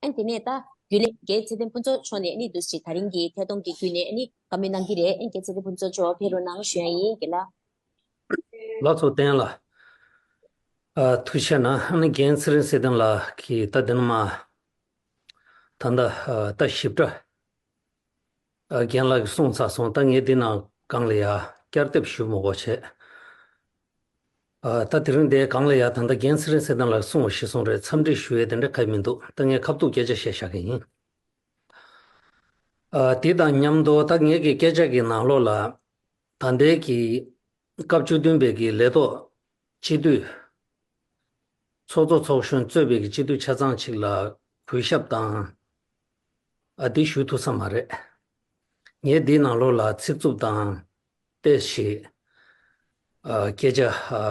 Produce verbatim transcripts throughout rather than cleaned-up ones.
ཨ་ནི་དེ་ནས་ད་རྒྱུན་ལས་རྒན་ཚེ་བརྟན་ཕུན་ཚོགས་མཆོག་ནས་ཨ་ནི་འདུག་སེ་ད་རིང་གི་ཐད་གཏོང་གི་བརྒྱུད་ནས་ཨ་ནི་བཀའ་མོལ་གནང་གི་རེད། ཨ་ནི་རྒན་ཚེ་བརྟན་ཕུན་ཚོགས་མཆོག་ཕེབས་རོགས་གནང་ཞུ་ཡ་ཡིན། རྒན་ལགས། ལགས་སོ། བསྟན་ལགས། ཨ། ཐུགས་རྗེ་གནང་། ཨ་ནི་རྒན་ཚེ་རིང་ཚེ་བརྟན་ལགས་ཀྱིས་ད་དེ་ནས་མར་ད་ལྟ་ཨ་ད་ཞིབ་ཕྲ་ཨ་རྒན་ལགས་ཀྱིས་གསུངས་ཚར་སོང་། ད་ངས་འདི་ནང་སྒང་ལ་ཡ་བསྐྱར་ལྡབ་ཞུ་མི་དགོས་བྱས། ཨ། ད་དེ་རིང་འདིའི་སྒང་ལ་ཡ་ད་ལྟ་རྒན་ཚེ་རིང་ཚེ་བརྟན་ལགས་གསུངས་པ་གཞིར་བཟུང་རེད། འཚམས་འདྲི་ཞུ་ཡས་དེ་འདྲ་གང་ཡང་མི་འདུག་ད་ངས་ཁ་ཐུག་སྐད་ཆ་བཤད་བཞག་གི་ཡིན། ཨ། དེ་དང་མཉམ་དུ་ད་ངེད་ཀྱི་སྐད་ཆ་གི་ནང་ལོགས་ལ་ད་ལྟའི་གི་སྐབས་བཅུ་བདུན་པའི་གི་ལས་ཐོག་སྤྱི་འཐུས་ཚོགས་གཙོ་ཚོགས་གཞོན་གཙོས་པའི་གི་སྤྱི་འཐུས་ཆ་ཚང་ཅིག་ལ་གུས་ཞབས་དང་། ཨ། འདི་ཞུ་ཐུབ་ས་མ་རེད། ངས་འདིའི་ནང་ལོགས་ལ་ཚིག་རྩུབ་དང་ཏོག་ཙམ་ཨ་སྐད་ཆ་ཨ་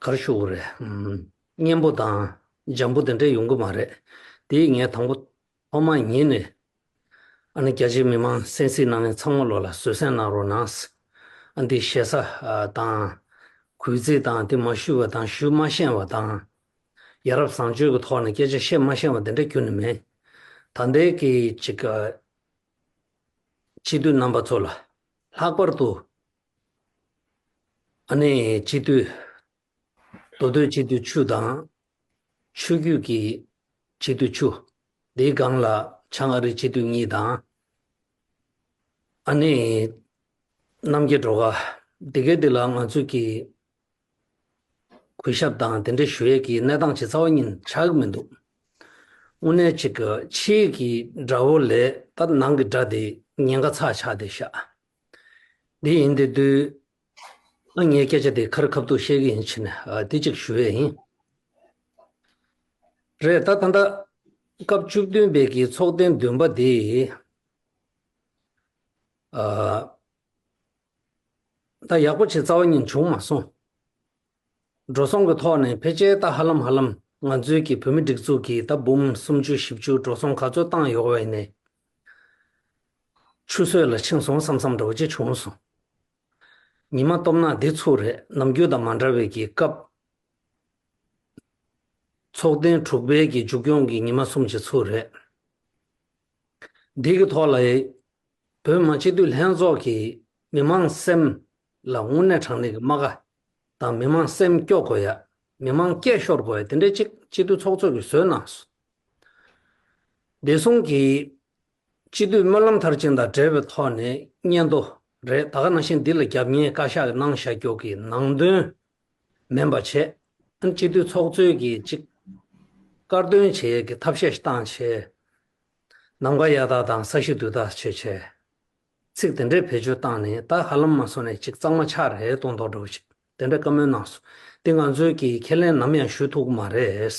ག་རེ་ཞུ་དགོས་རེད། ཨམ། སྙན་པོ་དང་འཇམ་པོ་དེ་འདྲ་ཡོང་གི་མ་རེད། དེ་ངས་དང་པོ་ཐོག་མ་ཉིད་ནས་ཨ་ནི་རྒྱ་ཆེའི་མི་མང་གསན་གཟིགས་གནང་མཁན་ཚང་མ་ལོགས་ལ་བཟོད་བསྲན་གནང་རོགས་གནང་། ཨ། འདི་ཞེ་ས་ཨ་དང་གུས་བརྩི་དང་དེ་མ་ཞུས་པ་དང་ཞུ་མ་ཤེས་པ་དང་། ཡ་རབས་བཟང་སྤྱོད་ཀྱི་ཐོག་ནས་སྐད་ཆ་བཤད་མ་ཤེས་པ་དེ་འདྲ་ཁྱོན་ནས་མེད། ད་ལྟའི་གི་ཅིག་ཨ་སྤྱི་འཐུས་རྣམ་པ་ཚོ་ལ་ལྷག་པར་དུ་ཨ་ནི་སྤྱི་འཐུས་མདོ་སྟོད་སྤྱི་འཐུས་བཅུ་དང་ཆོས་བརྒྱུད་ཀྱི་སྤྱི་འཐུས་བཅུ། དེའི་སྒང་ལ་བྱང་ཨ་རིའི་སྤྱི་འཐུས་གཉིས་དང་། ཨ་ནི་རྣམ་རྒྱལ་སྒྲོལ་དཀར། འདི་གའི་འདི་ལ་ང་ཚོས་ཀྱི་གུས་ཞབས་དང་དེ་འདྲ་ཞུ་ཡས་ཀྱི་གནས་སྟངས་ཅིག་རྩ་བ་ཉིད་ཆགས་ཀྱི་མི་འདུག་དངོས་གནས་ཅིག་གི་ཕྱིའི་གི་དགྲ་བོ་ལས་ད་ནང་གི་དགྲ་དེ་ཉེན་ཁ་ཚ་ཆགས་བསྡད་ཤག་འདི་ཡིན་དེ་དུས་ཨ་ངའི་སྐད་ཆ་དེ་ཁ་རི་ཁ་ཐུག་བཤད་ཀྱི་ཡིན་ཕྱིན་ཨ་དེ་གཅིག་ཞུ་ཡས་ཡིན། རེད། ད་ད་ལྟ་སྐབས་བཅུ་བདུན་པའི་གི་ཚོགས་ཐེངས་བདུན་པ་དེ་ཨ་ད་ཡག་པོ་ཅིག་རྩ་བ་ཉིད་བྱུང་མ་སོང་། འགྲོ་སོང་གི་ཐོག་ནས་ཕལ་ཆེར་ད་ཧ་ལམ་ཧ་ལམ་ང་ཚོའི་གི་བོད་མི་སྒྲིག་འཛུགས་ཀྱི་ད་འབུམ་སུམ་ཅུ་བཞི་བཅུ་འགྲོ་སོང་ག་ཚོད་བཏང་ཡོད་པ་ཡིན་ནའི་ཆུད་ཟོས་ལ་ཕྱིན་སོང་བསམ་བསམ་འདྲ་བོ་ཅིག་བྱུང་སོང་། ཉི་མ་སྟོབས་ན་འདི་ཚོ་རེད། ནམ་རྒྱུན་དང་མ་འདྲ་བའི་གི་སྐབས། ཚོགས་ཐེངས་དྲུག་པའི་གི་མཇུག་སྐྱོང་གི་ཉི་མ་གསུམ་ཅིག་ཚུད་རེད། འདི་གི་ཐོག་ལ་བོད་མི་མང་སྤྱི་འཐུས་ལྷན་ཚོགས་ཀྱིས་མི་མང་སེམས་ལ་དངོས་གནས་དྲང་གནས་ཀྱི་རྨ་ཁ་དང་མི་མང་སེམས་སྐྱོ་དགོས་ཡ། མི་མང་སྐད་ཤོར་དགོས་ཡ་དེ་འདྲའི་ཅིག་སྤྱི་འཐུས་ཚོགས་གཙོ་གིས་བཟོས་གནང་སོང་། བདེ་སྲུང་གི་སྤྱི་འཐུས་སྨོན་ལམ་མཐར་ཕྱིན་དང་འབྲེལ་བའི་ཐོག་ནས་སྙན་ཐོ་རེད། ད་ག་ནང་བཞིན་འདི་ལ་རྒྱབ་གཉེར་བཀའ་ཤག་གིས་གནང་བཞག་རྒྱུ་གི་ནང་དོན་མིན་པ་བྱས། སྤྱི་འཐུས་ཚོགས་གཙོས་ཀྱིས་ཅིག་དཀར་འདོན་བྱེད་ཡས་ཀྱི་ཐབས་ཤེས་ཤིག་བཏང་བྱས། ནམ་མཁའ་གཡའ་དག་དང་ས་གཞི་རྡུལ་དག་བྱས་བྱས། ཚིག་དེ་འདྲའི་བེད་སྤྱོད་བཏང་ནས་ད་ཧ་ལམ་མ་སོང་ནས་ཅིག་གཙང་མ་ཆགས་རེད་གཏོང་མདོག་འདྲ་བོ་ཅིག་དེ་འདྲ་བཀའ་མོལ་གནང་སོང་། འདི་ང་ཚོས་ཀྱིས་ཁས་ལེན་ནམ་ཡང་ཞུ་ཐུབ་ཀྱི་མ་རེད།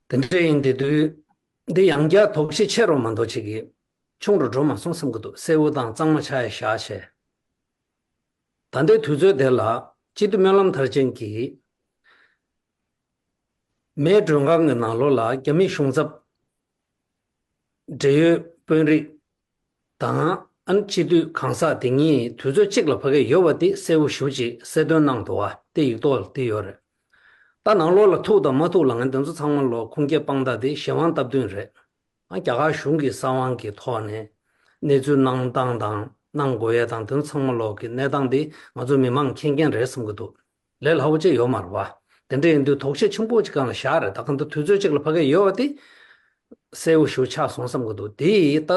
དེ་འདྲ་ཡིན་དེ་དུས། འདི་ཡང་བསྐྱར་དོགས་གཞི་ཆེ་རུ་མ་གཏོགས་ཅིག་གི་ཆུང་རུ་འགྲོ་མ་སོང་བསམ་གྱི་འདུག་གསལ་བོ་དང་གཙང་མ་ཆགས་ཡ་བཞག་བྱས། ད་ལྟའི་དུས་ཚོད་དེ་ལ་སྤྱི་འཐུས་སྨོན་ལམ་མཐར་ཕྱིན་གྱིས་མེའི་མགྲོན་ཁང་གི་ནང་ལོགས་ལ་རྒྱ་མི་གཞུང་ཚབ། འབྲེལ་ཡོད་དཔོན་རིགས་དང་ཨ་ནི་སྤྱི་འཐུས་གང་ཟག་དེ་གཉིས་དུས་ཚོད་གཅིག་ལ་ཕ་གིར་ཡོད་པ་དེ་གསལ་བོ་ཞེ་པོ་ཅིག་གསལ་སྟོན་གནང་འདུག་བ་དེ་ཡིག་ཐོག་ལ་དེ་ཡོད་རེད། ད་ནང་ལོགས་ལ་ཐུག་དང་མ་ཐུག་ལབ་མཁན་དེ་ཚོ་ཚང་མ་ལོ་ཁུངས་སྐྱེལ་དཔང་རྟགས་དེ་གཞན་དབང་སྟབས་བསྟུན་རེད། ཨ་རྒྱ་གར་གཞུང་གི་གསང་བའི་གི་ཐོག་ནས་གནས་ཚུལ་གནང་སྟངས་དང་གནང་དགོས་ཡས་དང་དེ་ཚོ་ཚང་མ་ལོག་གི་གནས་སྟངས་འདི་ང་ཚོ་མི་མང་མཁྱེན་མཁན་རེད་བསམ་གི་འདུག་ལས་སླ་བོ་ཅིག་ཡོད་མ་རེད་བ། དེ་འདྲ་ཡིན་དུས་དོགས་གཞི་ཆེན་པོ་ཅིག་སྒང་ལ་བཞག་རེད། ད་གང་ལྟར་དུས་ཚོད་ཅིག་ལ་ཕ་གི་ཡོད་བ་དེ་གསལ་བོ་ཞེ་པོ་ཆགས་སོང་བསམ་གི་འདུག་དེ་ཡིས་ད་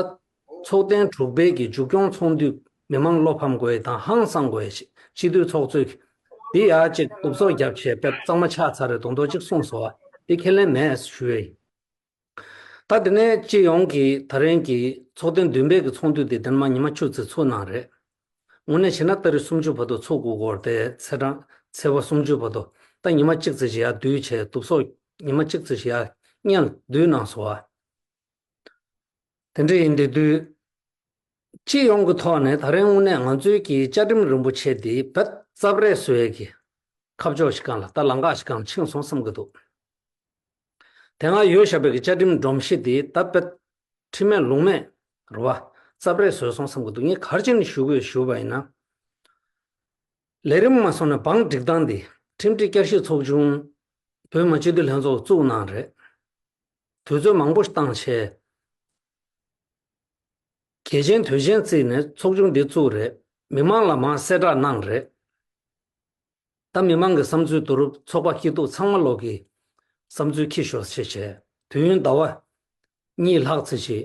ཚོགས་ཐེངས་དྲུག་པའི་གི་མཇུག་སྐྱོང་ཚོགས་འདུས་མི་མང་བློ་ཕམ་དགོས་ཡས་དང་ཧང་སང་དགོས་ཡས་ཅིག་སྤྱི་འཐུས་ཚོགས་གཙོས་འདི་ཡར་ཅིག་གཏུབ་སོ་རྒྱབ་བྱས་དཔེ་གཙང་མ་ཆགས་ཚར་རེད་མདོག་མདོག་ཅིག་གསུངས་སོང་བ་དེ་ཁས་ལེན་མེད་ཞུ་ཡས་ཡིན། ད་དེ་ནས་སྤྱི་ཡོངས་ཀྱི་ད་རིང་གི་ཚོགས་ཐེངས་བདུན་པའི་གི་ཚོགས་འདུ་དེ་དེ་ནས་མར་ཉི་མ་བཅུ་ཙམ་ཚུགས་གནང་རེད། དངོས་གནས་བྱས་ན་ཏ་རིག་སུམ་ཅུ་བར་དུ་ཚུགས་དགོས་སྐོར་དེ་ཚེས་གྲངས་ཚེས་པ་སུམ་ཅུ་བར་དུ་ད་ཉི་མ་གཅིག་ཙམ་ཞིག་ཡར་བསྡུས་བྱས་གཏུབ་སོ་ཉི་མ་གཅིག་ཙམ་ཞིག་ཡར་སྔོན་ལ་བསྡུས་གནང་སོང་བ། དེ་འདྲ་ཡིན་དེ་དུས། སྤྱི་ཡོངས་ཀྱི་ཐོག་ནས་ད་རིང་དངོས་གནས་ང་ཚོའི་གི་བཅའ་ཁྲིམས་རིན་པོ་ཆེ་འདི་བེད་རྩབ་རེས་བཟོ་ཡས་ཀྱི་ཁ་ཕྱོགས་ཤིག་སྒང་ལ་ད་ལམ་ཁ་ཞིག་སྒང་ཕྱིན་སོང་བསམ་གྱི་འདུག་དེ་སྔ་ཡོད་བཞག་པའི་གི་བཅའ་ཁྲིམས་སྒྲོམ་གཞི་འདི་ད་བེད་ཁྲིམས་མེད་ལུགས་མེད་རེད་བ། རྩབ་རེས་བཟོས་སོང་བསམ་གྱི་འདུག་ངས་ག་རེ་བྱས་ནས་ཞུ་དགོས་ཞུས་པ་ཡིན་ན། ལས་རིམ་མ་སོང་ནས་བང་སྒྲིག་སྟངས་འདི་ཁྲིམས་སྒྲིག་བསྐྱར་ཞིབ་ཚོགས་ཆུང་ བོད་མི་སྤྱི་འཐུས་ལྷན་ཚོགས་བཙུགས་གནང་རེད། དུས་ཚོད་མང་པོ་བཏང་བྱས། གལ་ཆེན་དོན་ཆེན་བརྩིས་ནས་ཚོགས་ཆུང་འདི་བཙུགས་རེད། མི་མང་ལ་མར་གསལ་བསྒྲགས་གནང་རེད། ད་མི་མང་གི་བསམ་ཚུལ་བསྡུ་རུབ་ཚོགས་པ་སྐྱིད་སྡུག་ཚང་མ་ལོག་གི་བསམ་ཚུལ་ཁྱི་ཤོར་ཆེ་བྱས། དུས་ཡུན་ཟླ་བ་གཉིས་ལྷག་ཙམ་ཞིག་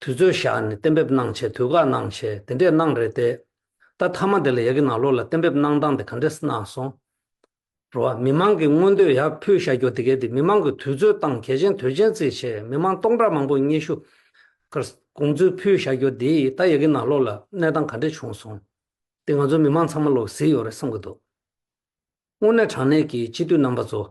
དུས་ཚོད་བཞག་ནས་གཏན་འབེབས་གནང་བྱས། དུས་བཀག་གནང་བྱས། དེ་འདྲས་གནང་རེད་དེ། ད་མཐའ་མ་དེ་ལ་ཡ་གི་ནང་ལོགས་ལ་གཏན་འབེབས་གནང་སྟངས་དེ་ག་འདྲས་གནང་སོང་། རེད་བ། མི་མང་གི་མངོན་འདོད་ཡར་ཕུལ་བཞག་རྒྱུ་དེ་གས་དེ། མི་མང་གི་དུས་ཚོད་བཏང་། གལ་ཆེན་དོན་ཆེན་བརྩིས་བྱས། མི་མང་སྟོང་ཕྲག་མང་པོ་སྙན་ཞུ་ག་དགོངས་ཚུལ་ཕུལ་བཞག་རྒྱུ་དེ། ད་ཡ་གི་ནང་ལོགས་ལ་གནས་སྟངས་ག་འདྲས་བྱུང་སོང་། དེ་ང་ཚོ་མི་མང་ཚང་མ་ལོག་གཟིགས་ཡོད་རེད་བསམ་གྱི་འདུག། དངོས་གནས་དྲང་གནས་ཀྱི་སྤྱི་འཐུས་རྣམ་པ་ཚོ།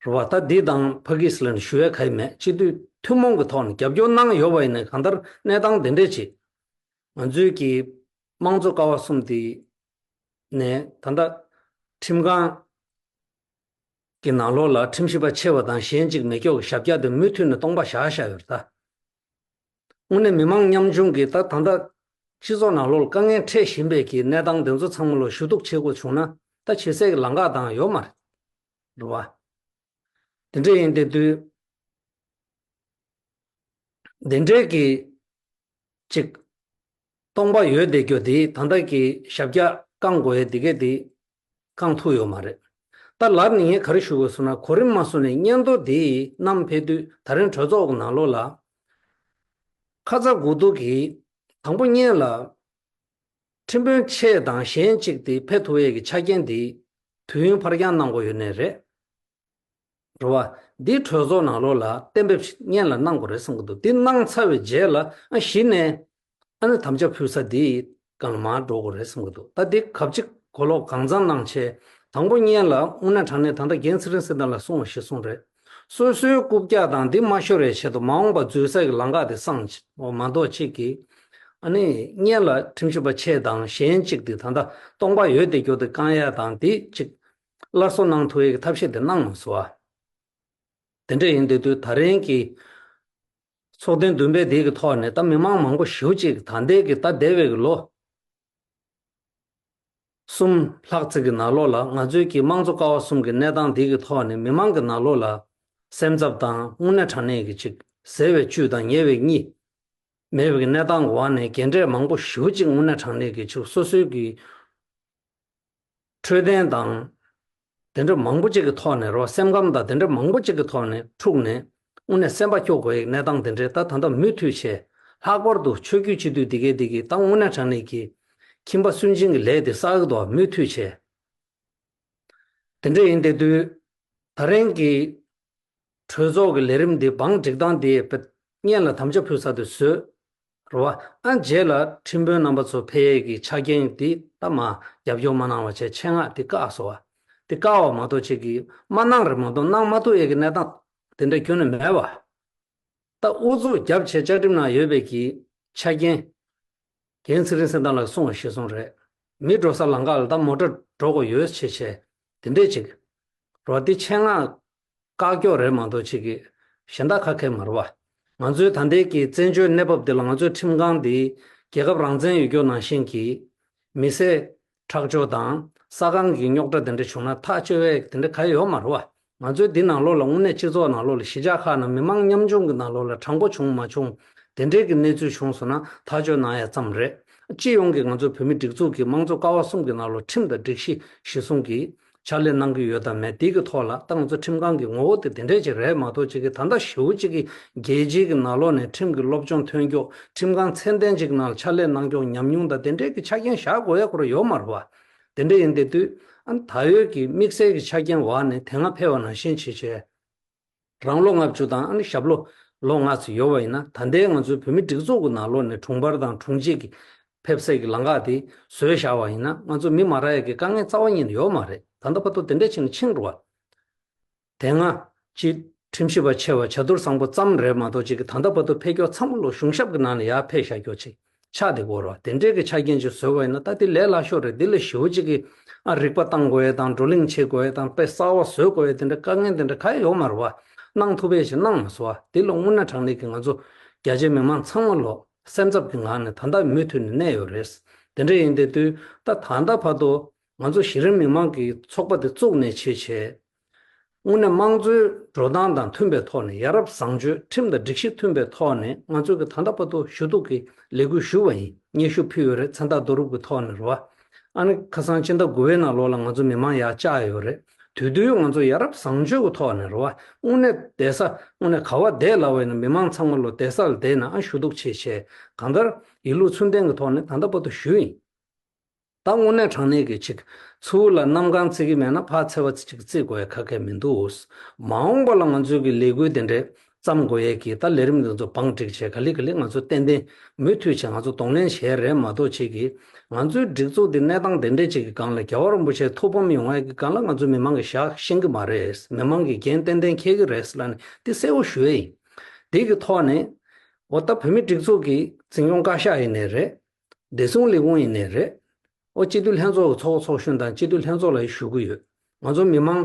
རེད་བ། ད་འདི་དང་ཕ་གིས་ལ་ནི་ཞུ་ཡ་ག་ཡི་མེད། སྤྱི་འཐུས་ཐུན་མོང་གི་ཐོག་ནས་རྒྱབ་སྐྱོར་གནང་ཡོད་པ་ཡིན་ན། གང་ལྟར་གནས་སྟངས་དེ་འདྲས་ཅིག། ང་ཚོའི་གི་དམངས་གཙོ་ཀ་བ་གསུམ་དེ་ནས་ད་ལྟ་ཁྲིམས་ཁང་གི་ནང་ལོགས་ལ་ཁྲིམས་ཞིབ་པ་ཆེ་བ་དང་གཞན་གཅིག་མེད་སྐྱོག་གི་ཞབས་བཀྱག་དེ་མུ་མཐུད་ནས་སྟོང་པ་བཞག་བཞག་ཡོད་རེད་ད། དངོས་གནས་མི་མང་ཉམ་ཆུང་གི་ད་ད་ལྟ་སྤྱི་ཚོགས་ནང་ལོགས་ལ་དཀའ་ངལ་འཕྲད་བཞིན་པའི་གི་གནས་སྟངས་དེ་ཚོ་ཚང་མ་ལ་ཞུ་གཏུག་བྱེད་དགོས་བྱུང་ན། ད་བྱེད་སའི་གི་ལམ་ཁ་དང་ཡོད་མ་རེད། རེད་བ། དེ་འདྲ་ཡིན་དེ་དུས། དེ་འདྲའི་གི་ཅིག་སྟོང་པ་ཡོད་བསྡད་རྒྱུ་དེ། ད་ལྟ་གི་ཞབས་བཀྱག་བསྐང་དགོས་ཡས་དེ་གས་དེ་བསྐང་ཐུབ་ཡོད་མ་རེད། ད་ལར་ནས་ངས་ག་རེ་ཞུ་དགོས་ཟེར་ན། གོ་རིམ་མ་བཟུང་ནས་སྙན་ཐོ་དེ་བསྣམས་ཕེབས་དུས། ད་རིང་གྲོས་ཚོགས་ཀྱི་ནང་ལོགས་ལ་ཁ་ཚ་དགོས་གཏུགས་ཀྱིས། དང་པོ་ཉིད་ལ་ཁྲིམས་དཔོན་ཆེ་དང་གཞན་གཅིག་དེ་ཕེབས་ཐུབ་ཡས་ཀྱི་ཆ་རྐྱེན་དེ་དུས་ཡུན་ཕར་འགྱངས་གནང་དགོས་ཡོད་ནི་རེད། རེད་བ། འདི་གྲོས་ཚོགས་ནང་ལོགས་ལ་གཏན་འབེབས་སྔོན་ལ་གནང་དགོས་རེད་བསམ་གྱི་འདུག། འདི་གནང་ཚར་བའི་རྗེས་ལ། ཨ། གཞི་ནས་ཨ་ནི་དམ་བཅའ་ཕུལ་ས་འདི་སྒང་ལ་མར་འགྲོ་དགོས་རེད་བསམ་གྱི་འདུག། ད་འདི་གབ་ཅིག་གོ་ལོག་གང་འཚམ་གནང་བྱས། དང་པོ་ཉིད་ལ་དངོས་གནས་དྲང་གནས་ད་ལྟ་རྒན་ཚེ་རིང་སེང་གེ་ལགས་གསུངས་པ་གཞིར་བཟུང་རེད། སོ་སོའི་རྐུབ་བཀྱག་དང་འདི་མ་ཤོར་བའི་ཆེད་དུ་མ་འོངས་པ་འཛུལ་ས་ཀྱི་ལམ་ཁ་དེ་སངས་ཆེ་མ་གཏོགས་ཅིག་གིས། ཨ་ནི་སྔོན་ལ་ཁྲིམས་ཞིབ་པ་ཆེ་དང་གཞན་གཅིག་དེ་ད་ལྟ་སྟོང་པ་ཡོད་བསྡད་རྒྱུ་དེ་བསྐང་ཡ་དང་། དེ་ཅིག་སླར་གསོ་གནང་ཐུབ་ཡས་ཀྱི་ཐབས་ཤེས་དེ་གནང་མ་སོང་བ། དེ་འདྲ་ཡིན་དེ་དུས། ད་རིང་གི་ཚོགས་ཐེངས་བདུན་པའི་དེ་གི་ཐོག་ནས། ད་མི་མང་མང་པོ་ཞེ་པོ་ཅིག་ད་ལྟའི་གི་ད་འདས་པའི་གི་ལོ་གསུམ་ལྷག་ཙམ་གྱི་ནང་ལོགས་ལ་ང་ཚོའི་གི་དམངས་གཙོ་ཀ་བ་གསུམ་གྱི་གནས་སྟངས་དེ་གི་ཐོག་ནས་མི་མང་གི་ནང་ལོགས་ལ་སེམས་འཚབ་དང་། དངོས་གནས་དྲང་གནས་ཀྱི་ཅིག་ཟེར་བའི་བཅུད་དང་ཉེ་བའི་གཉིས་མེད་པའི་གི་གནས་སྟངས་འོག་ནས། རྒན་གྲས་མང་པོ་ཞེ་པོ་ཅིག་དངོས་གནས་དྲང་གནས་ཀྱི་ཅིག་སོ་སོའི་གི་འཕྲོད་བསྟེན་དང་དེ་འདྲ་མང་པོ་ཅིག་གི་ཐོག་ནས། རོ། སེམས་ཁམས་དང་དེ་འདྲ་མང་པོ་ཅིག་གི་ཐོག་ནས་འཁྲུགས་ནས། དངོས་གནས་སེམས་པ་སྐྱོ་དགོས་ཡག་གནས་སྟངས་དེ་འདྲས་ད་ད་ལྟ་མུ་མཐུད་བྱས། ལྷག་པར་དུ་ཆོས་བརྒྱུད་སྤྱི་འཐུས་དེ་གས་དེ་གིས་ད་དངོས་གནས་དྲང་གནས་ཀྱི་ཁྱིམ་པ་སུན་འབྱིན་གྱི་ལས་དེ་བསགས་ཀྱི་འདུག། མུ་མཐུད་བྱས། དེ་འདྲ་ཡིན་དེ་དུས། ད་རིང་གི་གྲོས་ཚོགས་ཀྱི་ལས་རིམ་འདི་བང་སྒྲིག་སྟངས་འདི་སྔོན་ལ་དམ་བཅའ་ཕུལ་ས་དེ་བཟོས། རེད་བ། ཨ། རྗེས་ལ་ཁྲིམས་དཔོན་རྣམ་པ་ཚོ་ཕེབས་ཡས་ཀྱི་ཆ་རྐྱེན་འདི་ད་མར་རྒྱབ་སྐྱོར་མ་གནང་བ་བྱས། ཆེད་མངགས་འདི་བཀག་སོང་བ། འདི་བཀག་པ་མ་གཏོགས་ཅིག་གིས་མ་གནང་རེད་མ་གཏོགས་གནང་མ་ཐུབ་ཡས་ཀྱི་གནས་སྟངས་དེ་འདྲ་ཁྱོན་ནས་མེད་པ། ད་ཨུ་ཚུགས་རྒྱབ་བྱས་བཅའ་ཁྲིམས་ནང་ཡོད་པའི་གི་ཆ་རྐྱེན། རྒན་ཚེ་རིང་སེང་གེ་ལགས་གསུངས་པ་གཞིར་བཟུང་རེད། མི་འགྲོ་ས་ལམ་ཁ་ལ་ད་མོ་ཊ་འགྲོ་དགོས་ཡོད་བྱས་བྱས། དེ་འདྲས་ཅིག། རོ། འདི་ཆེད་མངགས་བཀག་སྐྱོག་རེད་མ་གཏོགས་ཅིག་གི་གཞན་དག་ག་གེ་མ་རེད་བ། ང་ཚོའི་ད་ལྟའི་གི་བཙན་བྱོལ་གནས་བབ་འདི་ལ། ང་ཚོའི་ཁྲིམས་ཁང་འདི་རྒྱལ་ཁབ་རང་བཙན་ཡོད་རྒྱུ་ནང་བཞིན་གྱི་མི་སེར་ཁྲག་སྦྱོར་དང་ས་ཁང་གི་རྙོག་དྲ་དེ་འདྲ་བྱུང་ན་ཐག་གཅོད་ཡས་དེ་འདྲ་ག་ཡོད་མ་རེད་བ། ང་ཚོའི་འདི་ནང་ལོགས་ལ་དངོས་གནས་སྤྱི་ཚོགས་ནང་ལོགས་ལ་གཞིས་ཆགས་ཁག་ནང་མི་མང་ཉམ་ཆུང་གི་ནང་ལོགས་ལ་དྲང་པོ་བྱུང་མ་བྱུང་དེ་འདྲའི་གི་གནས་ཚུལ་བྱུང་སོང་ན་ཐག་གཅོད་གནང་ཡ་ཙམ་རེད། སྤྱི་ཡོངས་ཀྱི་ང་ཚོ་བོད་མི་སྒྲིག་འཛུགས་ཀྱི་དམངས་གཙོ་ཀ་བ་གསུམ་གྱི་ནང་ལོགས་ཁྲིམས་དང་སྒྲིག་གཞི་གཞིར་བཟུང་གིས་ཕྱག་ལས་གནང་གི་ཡོད་དམ་མེད་དེ་གི་ཐོག་ལ། ད་ང་ཚོ་ཁྲིམས་ཁང་གི་ངོ་བོ་དེ་དེ་འདྲས་ཅིག་རེད་མ་གཏོགས་ཅིག་གི་ད་ལྟ་ཞེ་པོ་ཅིག་གི་རྒྱལ་སྤྱིའི་གི་ནང་ལོགས་ནས་ཁྲིམས་ཀྱི་སློབ་སྦྱོང་ཐོན་སྐྱོག། ཁྲིམས་ཁང་ཚད་ལྡན་ཅིག་ནང་ལ་ཕྱག་ལས་གནང་སྐྱོག་ཉམས་མྱོང་དང་དེ་འདྲའི་གི་ཆ་རྐྱེན་བཞག་དགོས་ཡ་ཁོ་རང་ཡོད་མ་རེད་བ། དེ་འདྲ་ཡིན་དེ་དུས། ཨ། ད་ཡོད་ཀྱི་དམིགས་བསལ་གྱི་ཆ་རྐྱེན་འོག་ནས་དེ་སྔ་ཕེབས་པ་ནང་བཞིན་བྱས་བྱས། རང་ལོ་ལྔ་བཅུ་དང་། ཨ་ནི་ཞབས་ལོ་ལོ་ལྔ་ཙམ་ཡོད་པ་ཡིན་ན། ད་ལྟའི་ང་ཚོའི་བོད་མི་སྒྲིག་འཛུགས་ཀྱི་ནང་ལོགས་ནས་དྲུང་འཕར་དང་དྲུང་ཆེ་གི་ཕེབས་སའི་གི་ལམ་ཁ་དེ་བཟོས་བཞག་པ་ཡིན་ན། ང་ཚོ་མི་མ་རག་ཡ་གི་དཀའ་ངལ་རྩ་བ་ཉིད་ནས་ཡོད་མ་རེད། ད་ལྟ་བར་དུ་དེ་འདྲ་བྱས་ནས་ཕྱིན་འགྲོ་བ། དེ་སྔ་སྤྱི་ཁྲིམས་ཞིབ་པ་ཆེ་བ་བྱ་དུར་བཟང་པོ་ཙམ་རེད་མ་གཏོགས་ཅིག་གི་ད་ལྟ་བར་དུ་ཕེབས་སྐྱོར་ཚང་མ་ལོ་གཞུང་ཞབས་ཀྱི་ནང་ནས་ཡར་ཕེབས་བཞག་རྒྱུ་ཅིག་ཆགས་བསྡད་ཀྱི་ཡོད་རེད་བ། དེ་འདྲའི་གི་ཆ་རྐྱེན་ཅིག་བཟོས་པ་ཡིན་ན། ད་དེ་ལས་སླ་ཤོས་རེད། དེ་ལས་ཞེ་པོ་ཅིག་གི། ཨ། རིག་པ་བཏང་དགོས་ཡས་དང་། བགྲོ་གླེང་བྱེད་དགོས་ཡས་དང་། དཔེ་གསར་བ་བཟོ་དགོས་ཡས་དེ་འདྲ་དཀའ་ངལ་དེ་འདྲ་ག་ཡང་ཡོད་མ་རེད་བ། གནང་ཐུབ་པ་ཞིག་གནང་མ་སོང་བ། དེ་ལ་དངོས་གནས་དྲང་གནས་ཀྱི་ང་ཚོ་རྒྱ་ཆེ་མི་མང་ཚང་མ་ལོ་སེམས་འཚབ་ཀྱི་ངང་ནས་ད་ལྟ་མུ་མཐུད་ནས་གནས་ཡོད་རེད། དེ་འདྲ་ཡིན་དེ་དུས། ད་ད་ལྟ་བར་དུ་ང་ཚོ་གཞི་རིམ་མི་མང་གི་ཚོགས་པ་དེ་བཙུགས་ནས་བྱས་བྱས། དངོས་གནས་དམངས་གཙོའི་འགྲོ་སྟངས་དང་མཐུན་པའི་ཐོག་ནས། ཡ་རབས་བཟང་སྤྱོད་ཁྲིམས་དང་སྒྲིག་གཞི་མཐུན་པའི་ཐོག་ནས། ང་ཚོས་ཀྱི་ད་ལྟ་བར་དུ་ཞུ་གཏུག་གི་ལས་འགུལ་ཞུས་པ་ཡིན། སྙན་ཞུ་ཕུལ་ཡོད་རེད། མཚན་རྟགས་བསྡུ་རུབ་ཀྱི་ཐོག་ནས་རེད་བ། ཨ་ནི་ཁ་སང་སྤྱི་ཟླ་དགུ་པའི་ནང་ལོགས་ལ་ང་ཚོ་མི་མང་ཡར་བཅར་ཡོད་རེད། དེ་དུས་ང་ཚོ་ཡ་རབས་བཟང་སྤྱོད་ཀྱི་ཐོག་ནས་རེད་བ། དངོས་གནས་བསྡད་ས། དངོས་གནས་ག་བ་བསྡད་ལབ་པ་ཡིན་ན། མི་མང་ཚང་མ་ལོ་བསྡད་ས་ལ་བསྡད་ནས་ཨ་ཞུ་གཏུག་བྱེད་བྱས། གང་ལྟར་ཡིན་ལུགས་ཚུལ་ལྡན་གྱི་ཐོག་ནས་ད་ལྟ་བར་དུ་ཞུས་ཡིན། ད་དངོས་གནས་དྲང་གནས་ཀྱི་ཅིག་ཚུར་ལ་གནམ་གང་བརྩི་གི་མེད་ན། ཕར་འཚེ་བ་ཅིག་བརྩི་དགོས་ཡ་ག་གེ་མི་འདུག། མ་འོངས་པ་ལ་ང་ཚོའི་གི་ལས་འགུལ་དེ་འདྲས་བརྩམ་དགོས་ཡས་ཀྱི་ད་ལས་རིམ་འདི་ཚོ་བང་བསྒྲིགས་བྱས། ག་ལེ་ག་ལེ་ང་ཚོ་ཏན་ཏན་མུ་མཐུད་བྱས་ང་ཚོ་གདོང་ལེན་བྱས་རེད་མ་གཏོགས། ཅིག་གི་ང་ཚོའི་སྒྲིག་འཛུགས་འདི་གནས་སྟངས་དེ་འདྲས་ཅིག་གི་སྒང་ལ། རྒྱལ་བ་རིན་པོ་ཆེ་ཐུགས་ཕམ་ཡོང་ཡས་ཀྱི་སྒང་ལ་ང་ཚོའི་མི་མང་གི་ཞག་ཤེས་ཀྱི་མ་རེད། མི་མང་གི་འགན་ཏན་ཏན་འཁྱེར་གྱི་རེད་ལབ་ནས་འདི་གསལ་བོ་ཞུ་ཡས་ཡིན། འདི་གི་ཐོག་ནས་འོ་ད་བོད་མི་སྒྲིག་འཛུགས་ཀྱི་འཛིན་སྐྱོང་བཀའ་ཤག་ཡིན་ནའི་རེད། བདེ་སྲུང་ལས་ཁུངས་ཡིན་ནའི་རེད། ཨོ་སྤྱི་འཐུས་ལྷན་ཚོགས་ཀྱི་ཚོགས་ཚོགས་གཞོན་དང་སྤྱི་འཐུས་ལྷན་ཚོགས་ལ་ཞུ་གི་ཡོད། ང་ཚོ་མི་མང་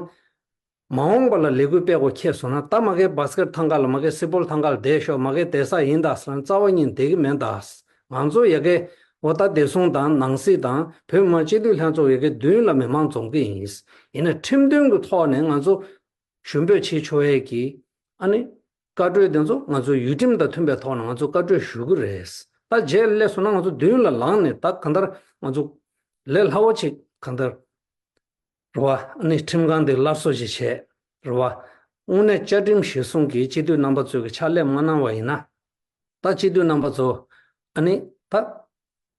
མ་འོངས་པ་ལ་ལས་འགུལ་སྤེལ་དགོས་ཁེལ་སོང་ན། ད་མ་གི་བྷ་སི་ཀེཊ་ཐང་ག་ལ། མ་གི་སི་པོལ་ཐང་ག་ལ་བསྡད་ཤོག། མ་གི་བསྡད་ས་ཡིན་ད་ཟེར་ན་རྩ་བ་ཉིད་བསྡད་ཀྱི་མེད་ད། ང་ཚོ་ཡ་གི་འོ་ད་བདེ་སྲུང་དང་ནང་སྲིད་དང་བོད་མི་མང་སྤྱི་འཐུས་ལྷན་ཚོགས་ཡ་གི་མདུན་ལ་མི་མང་འཛོམས་ཀྱི་ཡིན། ཡིན་ན་ཁྲིམས་མཐུན་གྱི་ཐོག་ནས་ང་ཚོ་ཞུ་འབོད་བྱེད་ཆོག་ཡས་ཀྱི་ཨ་ནི་བཀའ་འཁྲོལ་དེ་ཚོ་ང་ཚོའི་ཡུལ་ཁྲིམས་དང་མཐུན་པའི་ཐོག་ནས་ང་ཚོ་བཀའ་འཁྲོལ་ཞུ་གི་རེད། ད་རྗེས་ལ་སླེབས་སོང་ན་ང་ཚོ་མདུན་ལ་ལངས་ནས་ད་གང་ལྟར་ང་ཚོ་ལས་སླ་བོ་ཅིག་གང་ལྟར་རེད་བ། ཨ་ནི་ཁྲིམས་ཁང་དེ་སླར་གསོ་ཅིག་བྱས་རེད་བ། དངོས་གནས་བཅའ་ཁྲིམས་གཞིར་བཟུང་གིས་སྤྱི་འཐུས་རྣམ་པ་ཚོས་ཀྱི་ཕྱག་ལས་མ་གནང་བ་ཡིན་ན། ད་སྤྱི་འཐུས་རྣམ་པ་ཚོ་ཨ་ནི་ད་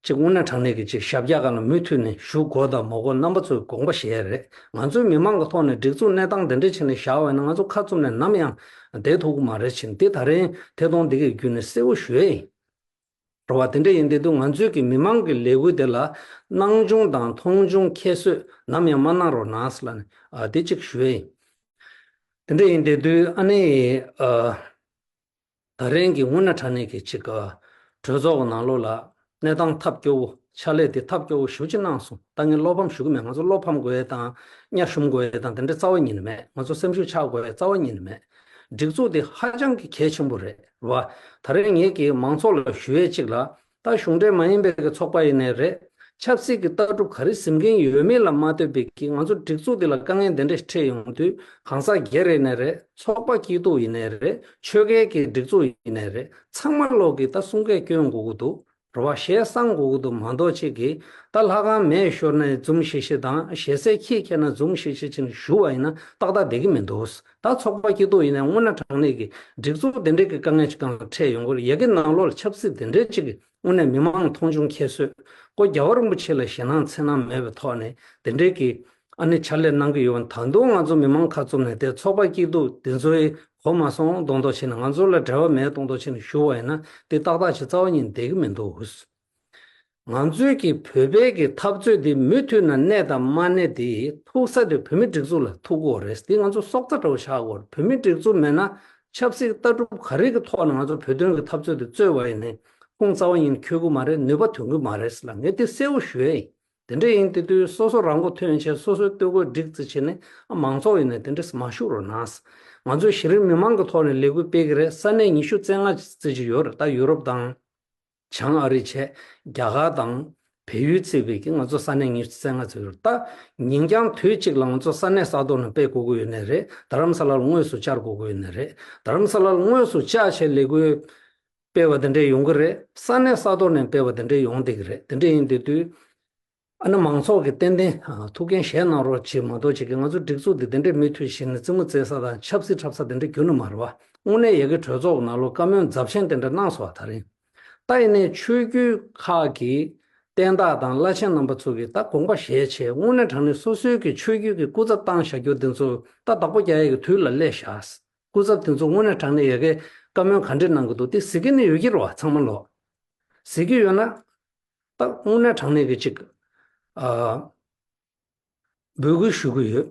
ཅིག་དངོས་གནས་དྲང་གནས་ཀྱི་ཅིག་ཞབས་བཀྱག་སྒང་ལ་མུ་མཐུད་ནས་བཞུགས་དགོས་དང་མ་དགོས་རྣམ་པ་ཚོས་དགོངས་པ་བཞེས་རེད། ང་ཚོའི་མི་མང་གི་ཐོག་ནས་སྒྲིག་འཛུགས་གནས་སྟངས་དེ་འདྲ་བྱས་ནས་བཞག་པ་ཡིན་ན། ང་ཚོ་ཁ་བཙུམ་ནས་ནམ་ཡང་བསྡད་ཐུབ་ཀྱི་མ་རེད་ཕྱིན། དེ་ད་རིང་ཐད་གཏོང་འདི་གའི་བརྒྱུད་ནས་གསལ་བོ་ཞུ་ཡས་ཡིན། རེད་བ། དེ་འདྲ་ཡིན་དུས་ང་ཚོའི་གི་མི་མང་གི་ལས་འགུལ་དེ་ལ་སྣང་ཆུང་དང་མཐོང་ཆུང་ཁྱད་གསོད་ནམ་ཡང་མ་གནང་རོགས་གནང་ཟེར་ལབ་ནས་ཨ་དེ་གཅིག་ཞུ་ཡས་ཡིན། དེ་འདྲ་ཡིན་དུས་ཨ་ནི་ཨ། ད་རིང་གི་དངོས་གནས་དྲང་གནས་ཀྱི་ཅིག་གྲོས་ཚོགས་ཀྱི་ནང་ལོགས་ལ་གནས་སྟངས་ཐབས་སྐྱོ་བོ། ཕྱག་ལས་དེ་ཐབས་སྐྱོ་བོ་ཞེ་པོ་ཅིག་གནང་སོང་། ད་ངས་བློ་ཕམ་ཞུ་གི་མེད། ང་ཚོ་བློ་ཕམ་དགོས་ཡས་དང་གཉའ་ཞུམ་དགོས་ཡས་དང་དེ་འདྲ་རྩ་བ་ཉིད་ནས་མེད། ང་ཚོ་སེམས་ཤུགས་ཆག་དགོས་ཡས་རྩ་བ་ཉིད་ནས་མེད། སྒྲིག་འཛུགས་དེ་ཧ་ཅང་གི་གལ་ཆེན་པོ་རེད་བ། ད་རིང་ངེད་ཀྱིས་མང་ཚོགས་ལ་ཞུ་ཡས་གཅིག་ལ། ད་གཞུང་འབྲེལ་མ་ཡིན་པའི་གི་ཚོགས་པ་ཡིན་ནའི་རེད། ཆབ་སྲིད་ཀྱི་ལྟ་གྲུབ་ག་རེ་འཛིན་མཁན་ཡོད་མེད་ལ་མ་ལྟོས་པའི་གི་ང་ཚོ་སྒྲིག་འཛུགས་འདི་ལ་དཀའ་ངལ་འདི་འདྲ་ཞིག་འཕྲད་ཡོང་དུས། གང་ཟག་སྒེར་ཡིན་ནའི་རེད། ཚོགས་པ་སྐྱིད་སྡུག་ཡིན་ནའི་རེད། ཆོལ་ཁའི་གི་སྒྲིག་འཛུགས་ཡིན་ནའི་རེད། ཚང་མ་ལོག་གི་ད་གསུང་སྐད་སྐྱོན་དགོས་ཀྱི་འདུག། རེད་བ། ཞེ་སང་དགོས་ཀྱི་འདུག་མ་གཏོགས། ཅིག་གི་ད་ལྷ་ཁང་མེ་ཤོར་ནས་འཛུམ་ཤིག་ཤིག་དང་། ཞལ་ཟས་ཁྱི་ཁྱེར་ན་འཛུམ་ཤིག་ཤིག་བྱས་ནས་བཞུགས་པ་ཡིན་ན་ཏག་ཏག་བསྡད་ཀྱི་མི་འདུག། ད་ཚོགས་པ་སྐྱིད་སྡུག་ཡིན་ནའི་དངོས་གནས་དྲང་གནས་ཀྱི་སྒྲིག་འཛུགས་དེ་འདྲའི་གི་དཀའ་ངལ་ཅིག་སྒང་ལ་འཕྲད་ཡོང་གི་རེད། ཡ་གི་ནང་ལོགས་ལ་ཆབ་སྲིད་དེ་འདྲའི་ཅིག་གི་དངོས་གནས་མི་མང་མཐོང་ཆུང་ཁྱད་གསོད། ཁོ་རྒྱལ་བ་རིན་པོ་ཆེ་ལ་ཞེད་སྣང་འཚེར་སྣང་མེད་པའི་ཐོག་ནས་དེ་འདྲའི་གི་ཨ་ནི་ཕྱག་ལས་གནང་གི་ཡོད་པ། ད་དུང་ང་ཚོ་མི་མང་ཁ་བཙུམ་ནས་དེ་ཚོགས་པ་སྐྱིད་སྡུག་དེ་ཚོའི་གོ་མ་སོང་མདོག་མདོག་བྱས་ནས། ང་ཚོ་ལ་འབྲེལ་བ་མེད་མདོག་མདོག་བྱས་ནས་བཞུགས་པ་ཡིན་ན་དེ་ཏག་ཏག་ཅིག་རྩ་བ་ཉིད་ནས་བསྡད་ཀྱི་མི་འདུག། ང་ཚོའི་གི་བོད་པའི་གི་འཐབ་རྩོད་འདི་མུ་མཐུད་ནས་གནས་དང་མ་གནས་དེ་ཐུག་ས་དེ་བོད་མི་སྒྲིག་འཛུགས་ལ་ཐུག་གི་ཡོད་རེད། དེ་ང་ཚོ་སྲོག་རྩ་འདྲ་བོ་ཆགས་ཀྱི་ཡོད་རེད། བོད་མི་སྒྲིག་འཛུགས་མེད་ན་ཆབ་སྲིད་ལྟ་གྲུབ་ག་རེ་གི་ཐོག་ནས་ང་ཚོ་བོད་དོན་གི་འཐབ་རྩོད་དེ་རྩོད་པ་ཡིན་ནའི་ཁུངས་རྩ་བ་ཉིད་འཁྱོལ་གི་མ་རེད། ནུས་པ་ཐོན་གི་མ་རེད་ཟེར་ལབ། ངས་དེ་གསལ་བོ་ཞུ་ཡས་ཡིན། དེ་འདྲ་ཡིན་དེ་དུས་སོ་སོ་རང་མགོ་ཐོན་བྱས། སོ་སོའི་སྟོད་གོས་སྒྲིག་རྩིས་བྱས་ནས་ཨ་མང་ཚོགས་ཡིན་ནའི་དེ་འདྲ་མ་ཞུགས་རོགས་གནང་། ང་ཚོས་གཞི་རིམ་མི་མང་གི་ཐོག་ནས་ལས་འགུལ་སྤེལ་གི་རེད། ས་གནས་ཉི་ཤུ་རྩ་ལྔ་ཙམ་ཅིག་ཡོད་རེད། ད་ཡུ་རོབ་དང་། བྱང་ཨ་རི་བྱས། རྒྱ་གར་དང་བལ་ཡུལ་བརྩིས་པའི་གི་ང་ཚོ་ས་གནས་ཉི་ཤུ་རྩ་ལྔ་ཙམ་ཡོད་རེད། ད་ཉིན་རྐྱང་དུས་གཅིག་ལ་ང་ཚོ་ས་གནས་ས་ཐོག་ནས་སྤེལ་དགོས་ཀྱི་ཡོད་ནའི་རེད། རྡ་རམ་ས་ལར་དངོས་སུ་བཅར་དགོས་ཀྱི་ཡོད་ནའི་རེད། རྡ་རམ་ས་ལར་དངོས་སུ་བཅར་བྱས་ལས་འགུལ་སྤེལ་བ་དེ་འདྲས་ཡོང་གི་རེད། ས་གནས་ས་ཐོག་ནས་སྤེལ་བ་དེ་འདྲས་ཡོང་བསྡད་ཀྱི་རེད། དེ་འདྲས་ཡིན་དེ་དུས། ཨ་ནི་མང་ཚོགས་ཀྱིས་ཏན་ཏན་ཨ་ཐུགས་འགན་བཞེས་གནང་རོགས་བྱེད་མ་གཏོགས། ཅིག་གིས་ང་ཚོ་སྒྲིག་འཛུགས་འདི་དེ་འདྲས་མུ་མཐུད་བྱས་ནས་རྩེད་མོ་རྩེ་ས་དང་ཆབ་སྲིད་འཁྲབ་ས་དེ་འདྲས་འགྱུར་ནི་མ་རེད་བ། དངོས་གནས་ཡ་གི་གྲོས་ཚོགས་ནང་ལོགས་བཀའ་མོལ་ཚབས་ཆེན་དེ་འདྲ་གནང་སོང་བ། ད་རིང་ད་ཡིན་ནའི་ཆོས་བརྒྱུད་ཁག་གི་བསྟན་བདག་དང་བླ་ཆེན་རྣམ་པ་ཚོ་གིས་ད་དགོངས་པ་བཞེས་བྱས། དངོས་གནས་དྲང་གནས་སོ་སོའི་གི་ཆོས་བརྒྱུད་ཀྱི་སྐུ་ཚབ་བཏང་བཞག་རྒྱུ་དེ་ཚོ་ད་བདག་པོ་རྒྱག་ཡ་གི་དུས་ལ་སླེབས་བཞག། སྐུ་ཚབ་དེ་ཚོ་དངོས་གནས་དྲང་གནས་ཡ་གི་བཀའ་མོལ་ག་འདྲས་གནང་གི་འདུག་དེ་གཟིགས་ཀྱི་ནི་ཡོད་ཀྱི་རེད་བ། ཚང་མ་ལོག་གཟིགས་ཀྱི་ཡོད་ན། ད་དངོས་གནས་དྲང་གནས་ཀྱི་ཅིག་ཨ་འབོད་སྐུལ་ཞུ་གི་ཡོད་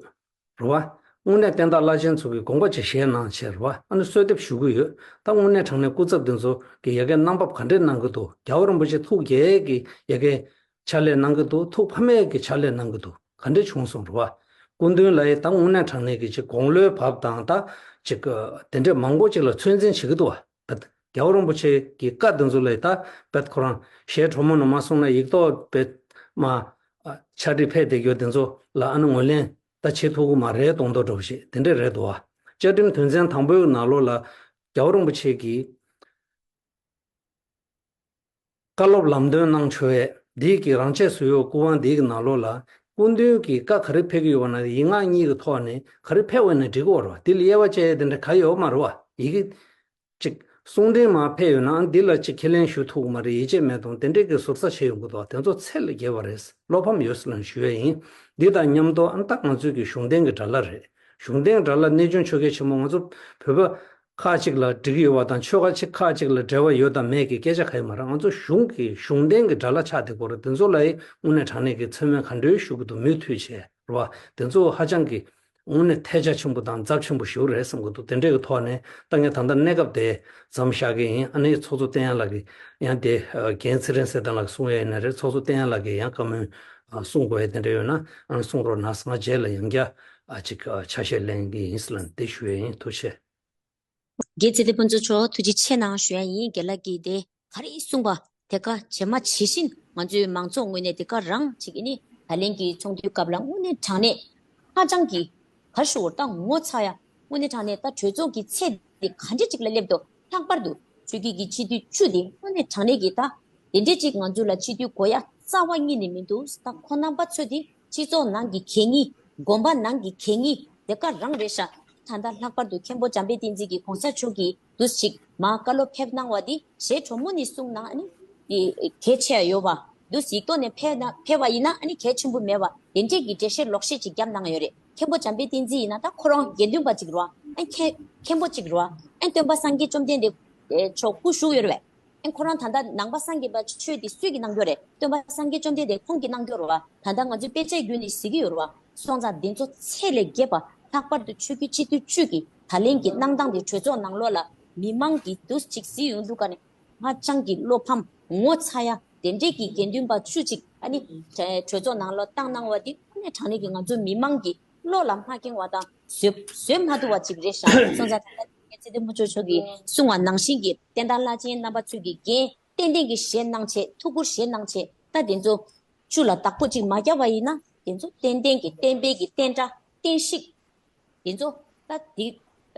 རེད་བ། དངོས་གནས་བསྟན་བདག་བླ་ཆེན་ཚོ་གིས་དགོངས་པ་ཅིག་བཞེས་གནང་བྱས་རེད་བ། ཨ་ནི་གསོལ་འདེབས་ཞུ་གི་ཡོད། ད་དངོས་གནས་དྲང་གནས་སྐུ་ཚབ་འདི་ཚོ་གིས་ཡ་གི་གནང་བབ་ག་འདྲས་གནང་གི་འདུག། རྒྱལ་བ་རིན་པོ་ཆེ་ཐུགས་དགྱེས་ཀྱི་ཡ་གི་ཕྱག་ལས་གནང་གི་འདུག། ཐུགས་ཕམ་ཡས་ཀྱི་ཕྱག་ལས་གནང་གི་འདུག། ག་འདྲས་བྱུང་སོང་རེད་བ། སྐུ་མདུན་ལ་ཡི་ད་དངོས་གནས་དྲང་གནས་ཀྱི་ཅིག་དགུང་ལོའི་བབ་དང་། ད་ཅིག་དེ་འདྲས་མང་པོ་ཅིག་ལ་ཚོད་འཛིན་བྱེད་ཀྱི་འདུག་བ། རྒྱལ་བ་རིན་པོ་ཆེ་གི་བཀའ་དེ་ཚོ་ལ་ད་རྦད་ཁོ་རང་ཞལ་དྲོན་མོ་ནང་མ་གསུངས་ན་ཡིག་ཐོག་རྦད་མ་ཕྱག་བྲིས་ཕེབས་བསྡད་རྒྱུ་དེ་ཚོ་ལ་ཨ་ནི་ངོས་ལེན་ ད་བྱེད་ཐུབ་ཀྱི་མ་རེད་མདོག་མདོག་འདྲ་བོ་ཞིག་དེ་འདྲ་རེད་འདུག་བ། བཅའ་ཁྲིམས་དོན་ཚན་དང་པོའི་ནང་ལོགས་ལ་རྒྱལ་བ་རིན་པོ་ཆེ་གིས་བཀའ་སློབ་ལམ་སྟོན་གནང་ཆོག་ཡས་འདི་གི་རང་ཆས་སུ་ཡོད་སྐུ་དབང་འདི་གི་ནང་ལོགས་ལ་སྐུ་མདུན་གྱིས་བཀའ་ག་རེ་ཕེབས་ཀྱི་ཡོད་པ་ན་ཡིག་ངག་གཉིས་ཀྱི་ཐོག་ནས་ག་རེ་ཕེབས་པ་ན་འགྲིག་གི་ཡོད་རེད་བ། འདི་ལ་དབྱེ་བ་བཅད་ཡས་དེ་འདྲ་ག་ཡོད་མ་རེད་བ། ཡི་གེ་གཅིག་གསུང་འཕྲིན་མར་ཕེབས་ཡོད་ན་འདི་ལ་གཅིག་ཁས་ལེན་ཞུ་ཐུབ་ཀྱི་མ་རེད། ཡིད་ཆེས་མེད་དང་དེ་འདྲས་ཀྱི་ཟུར་ཟ་བྱས་ཡོང་གི་འདུག་དེ་ཚོ་ཚད་ལས་བརྒལ་བ་རེད། བློ་ཕམ་ཡོད་ཟེར་ལབ་ཞུ་ཡས་ཡིན། འདི་དང་མཉམ་དུ་ཨ་ནི་ད་ང་ཚོའི་གི་གཞུང་འབྲེལ་གྱི་དགྲ་ལྷ་རེད། གཞུང་འབྲེལ་དགྲ་ལྷ་གནས་ཆུང་ཆོས་རྒྱལ་ཆེན་པོ་ང་ཚོ་བོད་པ་ཁག་ཅིག་ལ་འགྲིག་གི་ཡོད་པ་དང་ཆོལ་ཁ་ཅིག་ཁག་ཅིག་ལ་འབྲེལ་བ་ཡོད་དང་མེད་ཀྱི་སྐད་ཆ་ག་ཡོད་མ་རེད། ང་ཚོ་གཞུང་གི་གཞུང་འབྲེལ་གྱི་དགྲ་ལྷ་ཆགས་བསྡད་ཀྱི་ཡོད་རེད། དེ་ཚོ་ལ་ཡི་དངོས་གནས་དྲང་གནས་ཀྱི་མཚན་སྨད་ག་འདྲས་ཞུ་གི་འདུག་མུ་མཐུད་བྱས་རེད་བ། དེ་ཚོ་ཧ་ཅང་གི་དངོས་གནས་ཐལ་ཆ་ཆེན་པོ་དང་ཚབས་ཆེན་པོ་ཞིག་རེད་བསམ་གྱི་འདུག་དེ་འདྲའི་གི་ཐོག་ནས་ད་ངས་ད་ལྟ་གནས་སྐབས་དེ་མཚམས་བཞག་གི་ཡིན། ཨ་ནི་ཚོགས་གཙོ་བསྟན་ཡར་ལགས་ཀྱིས་ཡང་དེ་རྒན་ཚེ་རིང་ཚེ་བརྟན་ལགས་ཀྱིས་གསུང་ཡ་ཡིན་ན་རེད། ཚོགས་གཙོ་བསྟན་ཡར་ལགས་ཀྱིས་ཡང་བཀའ་མོལ་གསུང་དགོས་ཡ་དེ་འདྲ་ཡོད་ན་ཨ་ནི་གསུང་རོགས་གནང་། ང་རྗེས་ལ་ཡང་བསྐྱར་ཅིག་ཆ་ཤས་ལེན་གྱི་ཡིན་ཟེར་ལ་དེ་ཞུ་ཡ་ཡིན། ཐུགས་རྗེ་ཆེ། རྒན་ཚེ་བརྟན་ཕུན་ཚོགས་མཆོག་ཐུགས་རྗེ་ཆེ་གནང་ཞུ་ཡ་ཡིན། རྒན་ལགས་ཀྱིས་དེ་ག་རེ་གསུངས་པ་དེ་ག་ཇི་མ་ཇི་བཞིན་ང་ཚོའི་མང་ཚོགས་ངོས་ནས་དེ་ག་རང་ཅིག་ཨ་ནི་ད་ལན་གྱི་ཚོགས་འདུའི་སྐབས་ལ་དངོས་གནས་དྲང་གནས་ཧ་ཅང་གི་ག་རེ་ཞུ་དགོས་རེད། ད་ངོ་ཚ་ཡ་དངོས་གནས་དྲང་གནས་ད་གྲོས་ཚོགས་ཀྱི་ཚད་དེ་ག་འདྲ་ཅིག་ལ་སླེབས་འདུག་ལྷག་པར་དུ་ཆོས་བརྒྱུད་ཀྱི་སྤྱི་འཐུས་བཅུ་དེ་དངོས་གནས་དྲང་གནས་ཀྱི་ད་དེ་འདྲས་ཅིག་ང་ཚོ་ལ་སྤྱི་འཐུས་དགོས་ཡ་རྩ་བ་ཉིད་ནས་མི་འདུག་ད་ཁོང་རྣམ་པ་ཚོ་དེ་སྤྱི་ཚོགས་ནང་གི་གད་སྙིགས། དགོན་པ་ནང་གི་གད་སྙིགས་དེ་ག་རང་རེད་ཤག་ད་ལྟ་ལྷག་པར་དུ་མཁན་པོ་འཇམ་དཔལ་བསྟན་འཛིན་གྱིས་གོང་ས་མཆོག་གིས་འདུག་ཅིག་མར་བཀའ་སློབ་ཕེབས་གནང་བ་འདི་ཞེ་དྲོན་མོ་ནས་གསུངས་གནང་། ཨ་ནི་དེ་གལ་ཆེ་ཡ་ཡོད་པ། འདུག་ཡིག་ཐོག་ནས་ཕེབས་ན་ཕེབས་པ་ཡིན་ན་ཨ་ནི་གལ་ཆེན་པོ་མེད་པ་དེ་འདྲས་ཀྱི་འགྲེལ་བཤད་ལོག་བཤད་ཅིག་བརྒྱབ་གནང་ཡོད་རེད། མཁན་པོ་འཇམ་དཔལ་བསྟན་འཛིན་ཡིན་ན་ད་ཁོ་རང་དགེ་འདུན་པ་ཅིག་རེད་བ། ཨ་མཁན་མཁན་པོ་ཅིག་རེད་བ། ཨ་སྟོན་པ་སངས་རྒྱས་བཅོམ་ལྡན་འདས་མཆོག་སྐུ་བཞུགས་ཡོད་རེད་བས། ཨེ་ཁོ་རང་ད་ལྟ་ནང་པ་སངས་རྒྱས་པ་ཆོས་དེ་སུས་ཀྱིས་གནང་རྒྱུ་རེད། སྟོན་པ་སངས་རྒྱས་བཅོམ་ལྡན་འདས་ཁོང་གིས་གནང་རྒྱུ་རེད་བ། ད་ལྟ་ང་ཚོའི་དཔེ་ཆའི་བརྒྱུད་ནས་གཟིགས་ཀྱི་ཡོད་རེད་བ། སོང་ཙང་དེ་ཚོ་ཚད་ལས་བརྒལ་བ་ལྷག་པར་དུ་ཆོས་བརྒྱུད་སྤྱི་འཐུས་བཅུ་གི་ད་ལན་གྱི་གནང་སྟངས་དེ་གྲོས་ཚོགས་ནང་ལོགས་ལ་མི་མང་གིས་འདུག་ཅིག་གཟིགས་ཡོང་དུས་ཀ་ནས་ཧ་ཅང་གི་བློ་ཕམ་ངོ་ཚ་ཡ་དེ་འདྲས་ཀྱི་དགེ་འདུན་པ་བཅུ་ཅིག་ཨ་ནི་གྲོས་ཚོགས་ནང་ལོགས་བཏང་གནང་བ་དེ་དངོས་གནས་དྲང་གནས་ཀྱི་ང་ཚོའི་མི་མང་གི་བློ་ལ་མ་འཁེལ་བ་དང་བཟོད་བཟོད་མ་ཐུབ་པ་ཅིག་རེད་ཤག་སོང་ཙང་ད་ལྟ་ངས་ཚེ་བརྟན་ཕུན་ཚོགས་མཆོག་གིས་གསུངས་པ་ནང་བཞིན་གྱི་བསྟན་དར་བླ་ཆེན་རྣམ་པ་ཚོས་ཀྱི་འགན་ཏན་ཏན་གྱི་བཞེས་གནང་བྱས། ཐུགས་ཁུར་བཞེས་གནང་བྱས། ད་དེ་ཚོ་བཅུ་ལ་བདག་པོ་ཅིག་མ་བརྒྱབ་པ་ཡིན་ན་དེ་ཚོ་ཏན་ཏན་གྱི་བསྟན་པའི་གི་བསྟན་དགྲ་བསྟན་བཤིག་དེ་ཚོ་ད་དེ་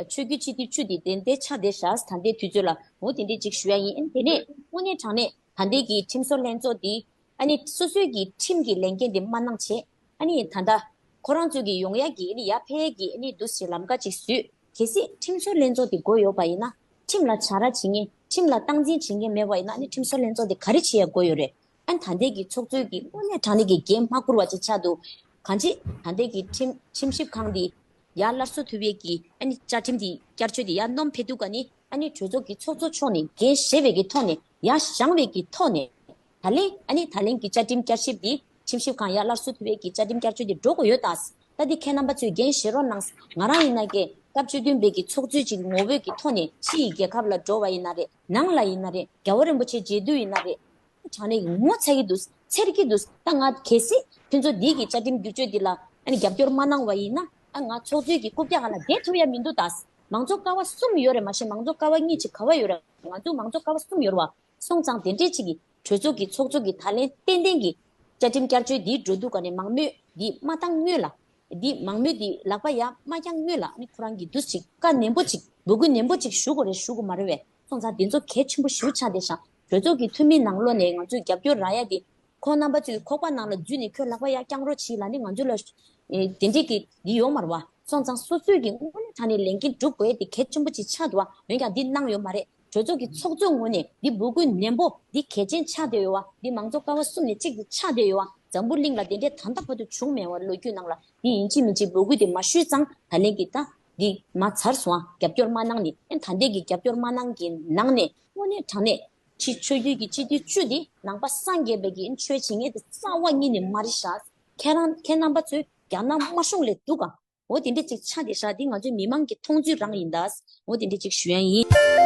ཆོས་བརྒྱུད་སྤྱི་འཐུས་བཅུ་དེ་དེ་འདྲའི་ཆ་དེ་བཞག་ད་ལྟའི་དུས་ཚོད་ལ་འོ་དེ་འདྲའི་ཅིག་ཞུ་ཡ་ཡིན། དེ་ནས་དངོས་གནས་དྲང་གནས་ད་ལྟའི་གི་ཁྲིམས་བཟོ་ལྷན་ཚོགས་དེ་ཨ་ནི་སོ་སོའི་གི་ཁྲིམས་ཀྱི་ལས་འགན་དེ་མ་གནང་བྱས། ཨ་ནི་ད་ལྟ་ཁོ་རང་ཚོ་གི་ཡོང་ཡ་གི་ཨ་ནི་ཡར་འཕེལ་གི་ཨ་ནི་འདུག་སེ་ལམ་ཀ་ཅིག་བཟོས། གལ་སྲིད་ཁྲིམས་བཟོ་ལྷན་ཚོགས་དེ་དགོས་ཡོད་པ་ཡིན་ན་ཁྲིམས་ལ་བྱ་ར་བྱེད་མཁན་ཁྲིམས་ལ་སྟངས་འཛིན་བྱེད་མཁན་མེད་པ་ཡིན་ན་ཨ་ནི་ཁྲིམས་བཟོ་ལྷན་ཚོགས་དེ་ག་རེ་བྱེད་ཡ་དགོས་ཡོད་རེད། ཨ་ནི་ད་ལྟའི་གི་ཚོགས་གཙོའི་གི་དངོས་གནས་དྲང་གནས་ཀྱི་འགན་མ་འཁུར་བ་ཅིག་ཆགས་འདུག་གང་ཅི་ད་ལྟའི་གི་ཁྲིམས་ཁྲིམས་ཞིབ་ཁང་དེ་ཡར་སླར་གསོ་ཐུབ་པའི་གི་ཨ་ནི་བཅའ་ཁྲིམས་དེ་བསྐྱར་བཅོས་དེ་ཡར་སྣོན་ཕེབས་དུས་ཀ་ནི་ཨ་ནི་གྲོས་ཚོགས་ཀྱི་ཚོགས་གཙོ་མཆོག་ནས་འགན་བཞེས་པའི་གི་ཐོག་ནས་ཡར་བཞེངས་པའི་གི་ཐོག་ནས། ད་ལན་ཨ་ནི་ད་ལན་གྱི་བཅའ་ཁྲིམས་བསྐྱར་ཞིབ་འདི་ཁྲིམས་ཞིབ་ཁང་ཡར་སླར་གསོ་ཐུབ་པའི་གི་བཅའ་ཁྲིམས་བསྐྱར་བཅོས་འདི་འགྲོ་དགོས་ཡོད་ད། ད་འདི་ཁྱེད་རྣམ་པ་ཚོས་འགན་བཞེས་རོགས་གནང་། ང་རང་ཡིན་ན་ཀྱེ་སྐབས་བཅུ་བདུན་པའི་གི་ཚོགས་གཙོའི་ཅིག་ངོ་བོའི་གི་ཐོག་ནས་ཕྱི་ཡི་རྒྱལ་ཁབ་ལ་འགྲོ་བ་ཡིན་ན་རེད། ནང་ལ་ཡིན་ན་རེད། རྒྱལ་བ་རིན་པོ་ཆེ་མཇལ་དུས་ཡིན་ན་རེད། དྲང་གནས་ངོ་ཚ་གི་འདུག་འཚེར་གི་འདུག་ད་ང་གལ་སྲིད་ཁྱོད་ཚོ་འདི་གི་བཅའ་ཁྲིམས་བསྒྱུར་བཅོས་འདི་ལ་ཨ་ནི་རྒྱབ་སྐྱོར་མ་གནང་བ་ཡིན་ན་ཨ་ང་ཚོགས་གཙོའི་གི་རྐུབ་བཀྱག་སྒང་ལ་བསྡད་ཐུབ་ཡ་མི་འདུག་ད། མང་གཙོ་ཀ་བ་གསུམ་ཡོད་རེད། མ་གཞི་མང་གཙོ་ཀ་བ་གཉིས་ཅིག་ག་བ་ཡོད་རེད། ང་ཚོ་མང་གཙོ་ཀ་བ་གསུམ་ཡོད་རེད་བ། སོང་ཙང་དེ་འདྲས་ཅིག་གི་གྲོས་ཚོགས་ཀྱི་ཚོགས་གཙོ་གི་ད་ལན་ཏན་ཏན་གྱི་བཅའ་ཁྲིམས་བསྐྱར་བཅོས་འདི་འགྲོ་དུས་ཀ་ནས་མང་མོས་འདི་མ་བཏང་སྔོན་ལ། འདི་མང་མོས་འདི་ལག་པ་ཡར་མ་བརྐྱངས་སྔོན་ལ་ཨ་ནི་ཁོ་རང་གི་འདུག་ཅིག་བཀའ་ནན་པོ་ཅིག་འབོད་སྐུལ་ནན་པོ་ཅིག་ཞུ་དགོས་རེད། ཞུ་དགོས་མ་རེད་བས། སོང་ཙང་དེ་ཚོ་གལ་ཆེན་པོ་ཞེ་པོ་ཆགས་བསྡད་ཤག་གྲོས་ཚོགས་ཀྱི་འཐུས་མིའི་ནང་ལོགས་ནས་ང་ཚོས་རྒྱབ་སྐྱོར་རག་ཡ་དེ། ཁོང་རྣམ་པ་ཚོས་ཁོག་པ་ནང་ལ་འཛུལ་ནས་ཁྱོད་ལག་པ་ཡར་བརྐྱང་རོགས་བྱེད་ལབ་ནས་ང་ཚོ་ལ་ཨེ་དེ་འདྲས་ཀྱི་འདི་ཡོད་མ་རེད་བ། སོང་ཙང་སོ་སོས་ཀྱི་དངོས་གནས་དྲང་གནས་ལས་འགན་སྒྲུབ་དགོས་ཡ་དེ་གལ་ཆེན་པོ་ཅིག་ཆགས་འདུག་བ། འོན་ཀྱང་འདི་གནང་ཡོད་མ་རེད། གྲོས་ཚོགས་ཀྱི་ཚོགས་གཙོའི་ངོས་ནས་འདི་འབོད་སྐུལ་ནན་པོ་འདི་གལ་ཆེན་ཆགས་བསྡད་ཡོད་བ། འདི་མང་གཙོ་ཀ་བ་གསུམ་ནས་གཅིག་ཏུ་ཆགས་བསྡད་ཡོད་བ། འཛམ་བུ་གླིང་ལ་དེ་འདྲས་ད་ལྟ་བར་དུ་བྱུང་མེད་བ། ལོ་རྒྱུས་ནང་ལ་འདི་ཡིན་གཅིག་མིན་གཅིག་འབོད་སྐུལ་དེ་མ་ཞུས་ཙང་ད་ལན་གྱི་ད་འདི་མ་ཚར་སོང་བ། རྒྱབ་སྐྱོར་མ་གནང་ནས་ཨེ་ད་ལྟའི་གི་རྒྱབ་སྐྱོར་མ་གནང་གི་ནང་ནས་དངོས་གནས་དྲང་གནས། ཕྱི་ཆོས་བརྒྱུད་ཀྱི་སྤྱི་འཐུས་བཅུ་འདི་ནང་པ་སངས་རྒྱས་པའི་གི་ཆོས་བྱེད་མཁན་དེ་རྩ་བ་ཉིད་ནས་མ་རེད་ཤག་ཁྱེད་རང་ཁྱེད་རྣམ་པ་ཚོས་རྒྱ་ནག་དམར་གཞུང་ལས་སྡུག་ག་འོ་དེ་འདྲ་ཅིག་ཆགས་བསྡད་ཤག་འདི་ང་ཚོའི་མི་མང་གི་མཐོང་ཚུལ་རང་ཡིན་ད། འོ་དེ་འདྲ་ཅིག་ཞུ་ཡ་ཡིན།